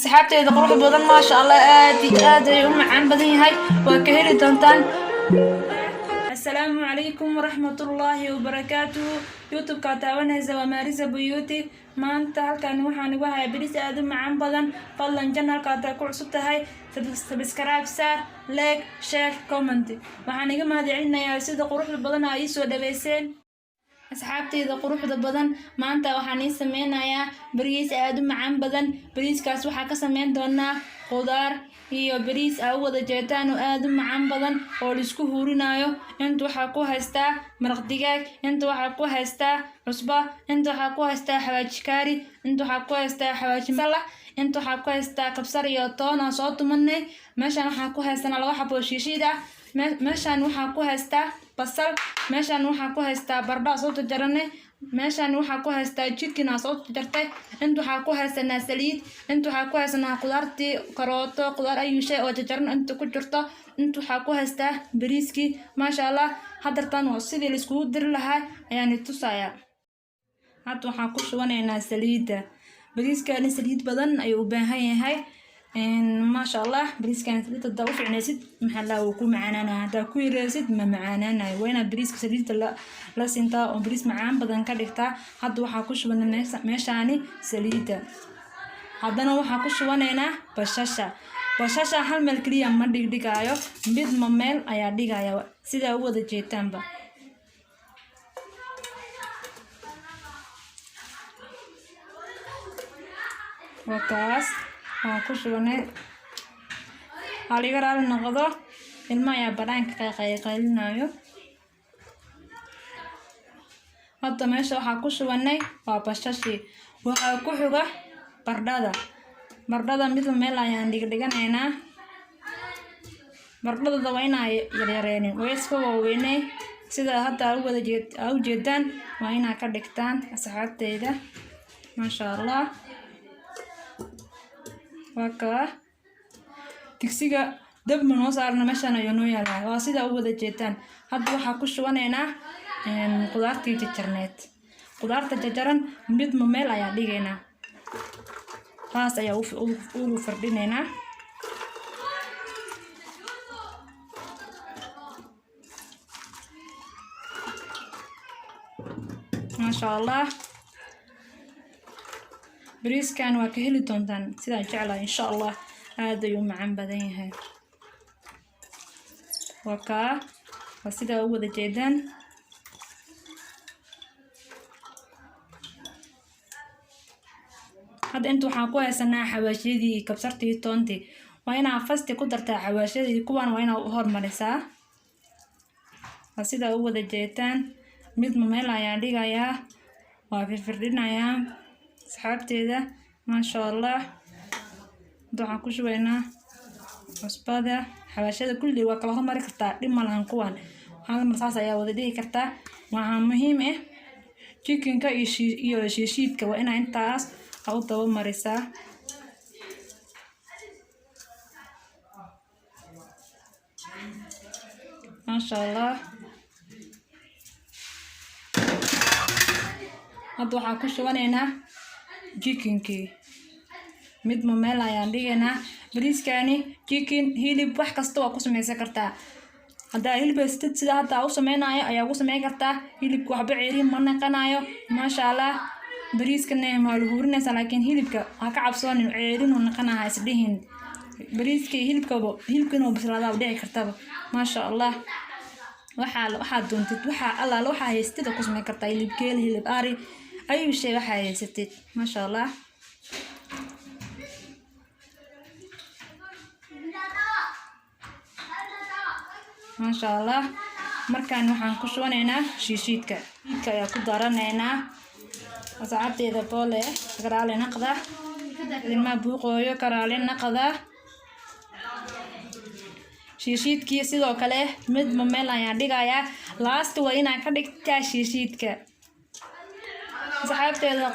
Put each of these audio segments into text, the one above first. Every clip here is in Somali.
Asxaabteyda qurux badan, maasha Allah, aad iyo aad ayuu u macaan badan yahay, waa ka heli doontaan. Asalaamu calaykum waraxmatullaahi wabarakaatuhu. YouTube-ka taabanaysa waa Marisa Beauty. Maanta halkan waxaan igu hayaa bariis aad u macaan badan. Fadlan channelka haddaa ku cusub tahay, subscribe saar, like, share, comment. Waxaan iga mahadcelinayaa sida quruxda badan aa ii soo dhaweyseen. Asxaabteyda quruxda badan, maanta waxaan ii sameynayaa bariis aad u macaan badan. Bariiskaas waxaa ka sameyn doonaa qudaar iyo bariis aa u wada jeetaan oo aad u macaan badan oo laisku huurinayo. Inta waxaa ku haystaa maraq digaag, inta waxaa ku haystaa cusba, inta waxaa ku haystaa xawaaji kaari, inta waxaa ku haystaa xawaaji masala, inta waxaa ku haystaa kabsar iyo toon aan soo tumanay. Meeshan waxaa ku haystanaa laba xabo shiishiid ah. Meeshan waxaa ku haystaa basal, meeshan waxaa ku haystaa baradho aan soo jarjaranay, meeshan waxaa ku haystaa chicken aan soo jarjartay, inta waxaa ku haysanaa saliid, inta waxaa ku haysanaa qudaartii, karooto, qudaar ayu shay oo jarjaran inta ku jirto, inta waxaa ku haystaa bariiskii. Maasha Allah, hadartan oo sidii laiskugu diri lahaa ayaan i tusayaa. Hadda waxaan ku shubanaynaa saliidda. Bariiskani saliid badan ayuu u baahan yahay. Maasha Allah, bariiskan saliid haddaa u ficnaysid, maxaa la wuu ku macaanaanaya. Haddaa ku yareysid, ma macaanaanayo. Waa inaad bariiska saliidda la sintaa oo bariis macaan badan ka dhigtaa. Hadda waxaa ku shubanay meeshaani saliidda. Haddana waxaa ku shubanaynaa bashasha. Bashasha hal meel keliya ma dhigdhigaayo, midma meel ayaa dhigaya, sidaa u wada jeetaanba. Waa kaas, waan ku shubanay. Haliga raali noqdo, ilmo ayaa banaanka qayqaylinayo. Hadda meesha waxaa ku shubanay waa bashashii. Waxaa ku xiga bardhada. Bardhada midba meel ayaan dhigdhiganaynaa. Bardhadada waa inaa yaryareenin, way iska waaweynay. Sida hadda aa u wada jeed aa u jeedaan waa inaa ka dhigtaan, asxaabteyda. Maasha Allah, waa kaa. Digsiga dab ma noo saarna, meeshaan ayuu noo yaalaa, waa sida u wada jeedaan. Hadda waxaa ku shubanaynaa qudaartii jarjarneed. Qudaarta jarjaran midma meel ayaa dhigaynaa, taas ayaa ugu firdhinaynaa. Maasha Allah, bariiskan waa ka heli doontaan sidaan jeclahay, insha Allah. Aad ayuu u macaan badan yahay. Waa kaa, waa sidaa u wada jeedaan. Hadda inta waxaan ku haysanaa xawaashiyadii, kabsartii, toontii. Waa inaa first ku dartaa xawaashiyadii, kuwan waa inaa u hormarisaa. Waa sidaa u wada jeetaan, midma meel ayaan dhigayaa, waa firfirdhinayaa, asxaabteeda. Maasha Allah, hadda waxaan ku shubaynaa cusbada. Xawaashiyada kulli waa kala hormari kartaa, dhib ma lahan. Kuwan hal mar saas ayaa wada dhigi kartaa. Waxaa muhiim ah chickenka iyo shiishiidka waa inaa intaas aa u daba marisaa. Maasha Allah, hadda waxaan ku shubanaynaa chickenkii. Midma meel ayaan dhigaynaa. Bariiskani chicken, hilib, wax kasta waa ku sameysan kartaa. Haddaa hilib haysatid, sida hadda u sameynayo ayaa ugu sameyn kartaa. Hilibka waxba ceeriin ma naqanayo. Maasha Allah, bariiskana waa la huurinaysaa, laakiin hilibka ha ka cabsoonin ceerin uu naqanaha isdhihin. Bariiska iyo hilibkaba, hilibka inuu bislaadaa dhici kartaba. Maasha Allah, waxaa doontid, waxaa allaala waxaa haysatid oo ku sameyn kartaa. Hilib geel, hilib ari, ayu shay waxaa haysatid. Maasha Allah. Maasha Allah, markaan waxaan ku shubanaynaa shiishiidka. Shiidka ayaa ku daranaynaa, asxaabteeda. Boole karaali naqda, ilmaha buuqooyo, karaali naqda. Shiishiidkii sidoo kale midba meel ayaan dhigayaa. Last waa inaan ka dhigtaa shiishiidka. Asxaabteeda,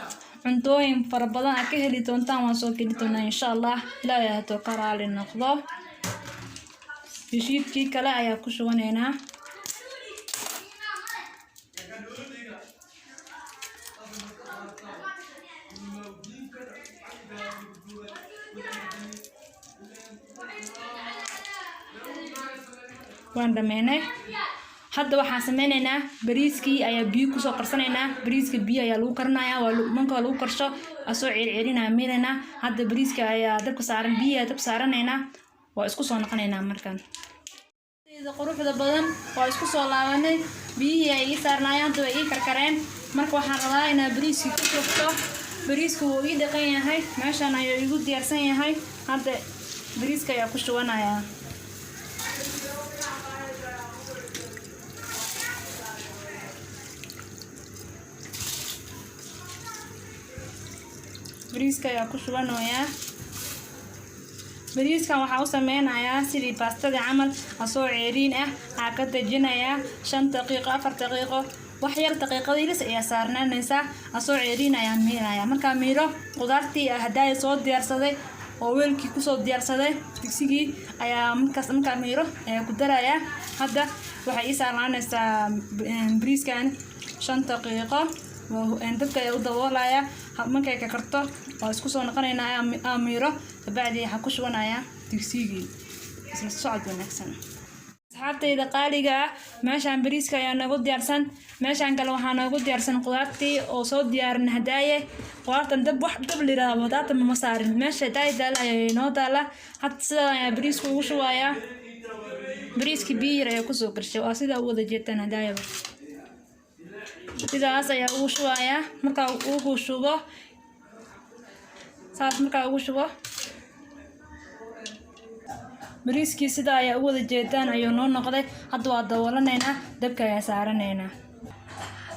cuntooyin fara badan aad ka heli doontaan waan soo geli doonaa, insha Allah, Ilaahay hadduu ka raali noqdo. Shiishiidkii kale ayaa ku shubanaynaa. Waan dhameynay. Hadda waxaan sameynaynaa bariiskii ayaa biyo kusoo karsanaynaa. Bariiska biyo ayaa lagu karinayaa. Waa marka lagu karsho, asoo ceelceelinaa miilaynaa. Hadda bariiska ayaa dabka saaran, biyo ayaa dabka saaranaynaa. Waa isku soo noqonaynaa markan. Quruxda badan, waa isku soo laabanay. Biyihii ay ii saarnaayaan hadda way ii karkareen. Marka waxaan rabaa inaa bariiskii ku shubto. Bariiska wuu ii dhaqan yahay, meeshan ayuu igu diyaarsan yahay. Hadda bariiska ayaa ku shubanayaa. Bariiska ayaa ku shubanayaa. Bariiskan waxaa u sameynayaa sidii baastadii camal, asoo ceeriin ah aa ka dejinayaa 5 daqiiqo, 4 daqiiqo, wax yar daqiiqada ilis ayaa saarnaanaysaa. Asoo ceeriin ayaa miilaya. Markaa miiro, qudaartii hadaaya soo diyaarsaday oo weelkii kusoo diyaarsaday digsigii ayaa markaas markaa miiro ayaa ku darayaa. Hadda waxay ii saarnaanaysaa bariiskan 5 daqiiqo. Dabka ayaa u daboolaya. Markay ka karto waa isku soo noqonaynaa. Amiiro kabacdi waxaa ku shubanayaa digsigii. Isla socod wanaagsan, asxaabtayda qaaliga ah. Meeshaan bariiska ayaa noogu diyaarsan. Meeshaan kale waxaa noogu diyaarsan qudaartii oo soo diyaarin hadaaye. Qudaartan dab wax dab la yiraahdo wadaata ma saarin, meesha hadaaya daala ayaa inoo daala. Hadda sidaa ayaa bariiska ugu shubayaa. Bariiskii biyo yar ayaa kusoo garshay, waa sidaa u wada jeetaan hadaayaba. Sidaas ayaa ugu shubayaa. Markaa ugu shubo saas, markaa ugu shubo bariiskii, sidaa ayaa ugu wada jeedaan ayuu noo noqday. Hadda waa daboolanaynaa, dabka ayaa saaranaynaa.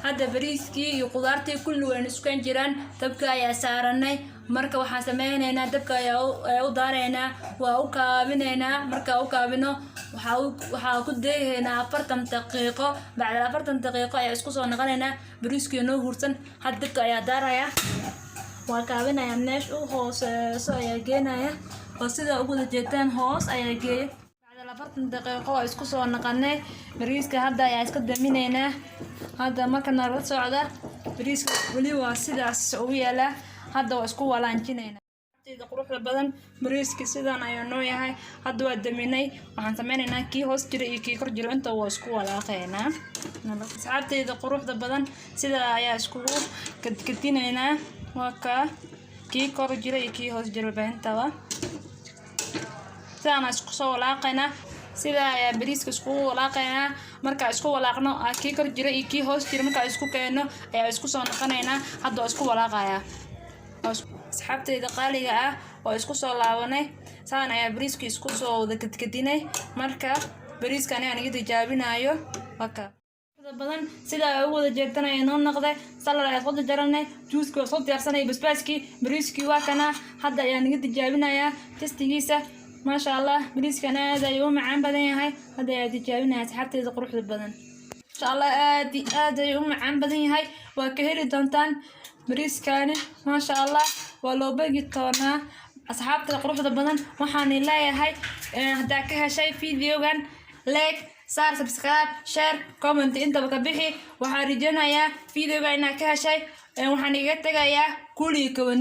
Hadda bariiskii iyo qudaartii kulli wayna isku jiraan, dabka ayaa saaranay. Marka waxaan sameynaynaa, dabka ayaa u daaraynaa, waa u kaabinaynaa. Markaa u kaabino, waxaa ku deehaynaa 40 daqiiqo. Bacda 40 daqiiqo ayaa isku soo noqonaynaa, bariiskii noo hursan. Hadda dabka ayaa daaraya, waa kaabinaya, meesha u hooseyso ayaa geenaya oo sidaa ugu wada jeedaan hoos ayaa geeya. Bacda 40 daqiiqo waa isku soo noqonay. Bariiska hadda ayaa iska daminaynaa. Hadda marka nala socda, bariiska weli waa sidaas ugu yaalaa. Hadda waa isku walaanjinaynaa. Quruxda badan, bariiski sidan ayuu noo yahay. Hadda waa daminay. Waxaan sameynaynaa kii hoos jira iyo kii kor jiro inta waa isku walaaqaynaa. Asxaabteyda quruxda badan, sidaa ayaa iskugu kadkadinaynaa. Waa kaa kii kor jira iyo kii hoos jira intaba sidaana isku soo walaaqaynaa. Sidaa ayaa bariiska iskugu walaaqaynaa. Markaa isku walaaqno, kii kor jira iyo kii hoos jira markaa isku keeno ayaa isku soo noqonaynaa. Hadda waa isku walaaqayaa. Asxaabteyda qaaliga ah, oo isku soo laabanay. Saan ayaa bariiska isku soo wada kadkadinay. Marka bariiska aniga iga tijaabinayo waka badan, sida ay ugu wada jeedtanaya noo noqday. Salad ayaa soo jaranay, juuskii waa soo diyaarsanay, basbaaskii, bariiskii waa kana. Hadda ayaan iga tijaabinayaa taste-igiisa. Maasha Allah, bariiskan aad ayuu u macaan badan yahay. Hadda ayaa tijaabinaya, asxaabteyda quruxda badan. Masha Allah, aad iyo aad ayuu u macaan badan yahay. Waa ka heli doontaan bariiskani. Maasha Allah, waa loo begi doonaa. Asxaabta quruxda badan, waxaan leeyahay haddaa ka heshay videogan, like saar, subscribe, share, comment intaba ka bixi. Waxaan rajeynayaa videoga inaad ka heshay. Waxaan iga tegayaa kulii kawan.